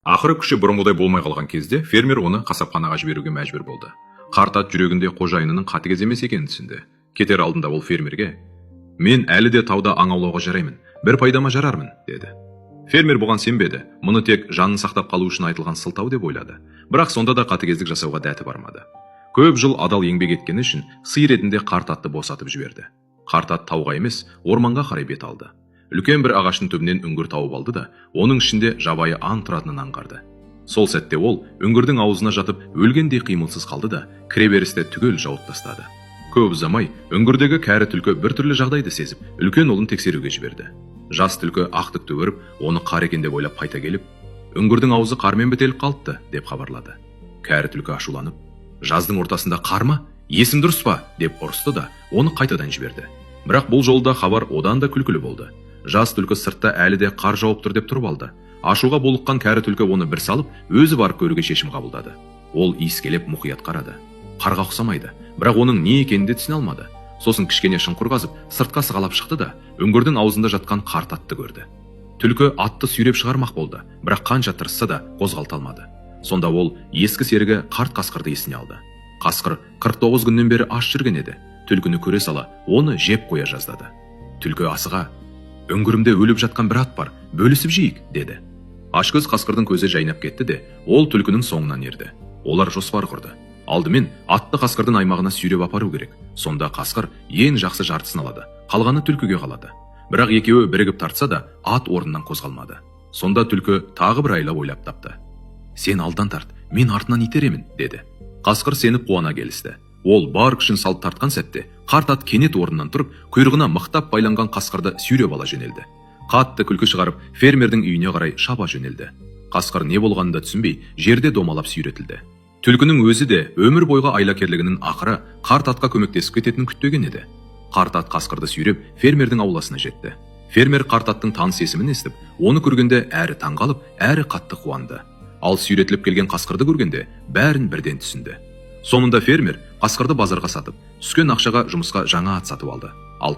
Ақыры күші бұрынғыдай болмай қалған кезде фермер оны қасапханаға жіберуге мәжбүр болды. Қарт ат жүрегінде қожайынының қатыгез емес екенін түсінді. Кетер алдында ол фермерге: «Мен әлі де тауда аң аулауға жараймын, бір пайдама жарармын», – деді. Фермер бұған сенбеді. Мұны тек жанын сақтап қалу үшін айтылған сылтау деп ойлады. Бірақ сонда да қатыгездік жасауға дәті бармады. Көп жыл адал еңбек еткені үшін сый ретінде қарт атты босатып жіберді. Қарт ат тауға емес, орманға қарай бет алды. Үлкен бір ағаштың түбінен үңгір тауып алды да, оның ішінде жабайы аң тұратынын аңғарды. Сол сәтте ол үңгірдің аузына жатып, өлгендей қимылсыз қалды да, кіреберісті түгел жауып тастады. Көп ұзамай үңгірдегі кәрі түлкі біртүрлі жағдайды сезіп, үлкен ұлын тексеруге жіберді. Жас түлкі ақ түкті көріп, оны қар екен деп ойлап қайта келіп: «Үңгірдің аузы қармен бітеліп қалыпты», – деп хабарлады. Кәрі түлкі ашуланып: «Жаздың ортасында қар ма? Есім дұрыс па?» – деп ұрысты да, оны қайтадан жіберді. Бірақ бұл жолы да хабар одан да күлкілі болды. Жас түлкі сыртта әлі де қар жауып тұр деп тұрып алды. Ашуға булыққан кәрі түлкі оны бір салып, өзі барып көруге шешім қабылдады. Ол иіскелеп, мұқият қарады. Қарға ұқсамайды, бірақ оның не екенін де түсіне алмады. Сосын кішкене шұңқыр қазып, сыртқа сығалап шықты да, үңгірдің аузында жатқан қарт атты көрді. Түлкі атты сүйреп шығармақ болды, бірақ қанша тырысса да, қозғалта алмады. Сонда ол ескі серігі қарт қасқырды есіне алды. Қасқыр 49 күннен бері аш жүрген еді. Түлкіні көре сала, оны жеп қоя жаздады. Түлкі асыға: «Үңгірімде өліп жатқан бір ат бар, бөлісіп жейік», – деді. Ашкөз қасқырдың көзі жайнап кетті де, ол түлкінің соңынан ерді. Олар жоспар құрды. Алдымен атты қасқырдың аймағына сүйреп апару керек. Сонда қасқыр ең жақсы жартысын алады, қалғаны түлкіге қалады. Бірақ екеуі бірігіп тартса да, ат орнынан қозғалмады. Сонда түлкі тағы бір айла ойлап тапты. «Сен алдан тарт, мен артынан итеремін», – деді. Қасқыр сеніп, қуана келісті. Ол бар күшін салып тартқан сәтте қарт ат кенет орнынан тұрып, құйрығына мықтап байланған қасқырды сүйреп ала жөнелді. Қатты күлкі шығарып, фермердің үйіне қарай шаба жөнелді. Қасқыр не болғанын да түсінбей, жерде домалап сүйретілді. Түлкінің өзі де өмір бойғы айлакерлігінің ақыры қарт атқа көмектесіп кететінін күтпеген еді. Қарт ат қасқырды сүйреп, фермердің ауласына жетті. Фермер қарт аттың таныс есімін естіп, оны көргенде әрі таңғалып, әрі қатты қуанды. Ал сүйретіліп келген қасқырды көргенде бәрін бірден түсінді. Соңында фермер қасқырды базарға сатып, түскен ақшаға жұмысқа жаңа ат сатып алды. Ал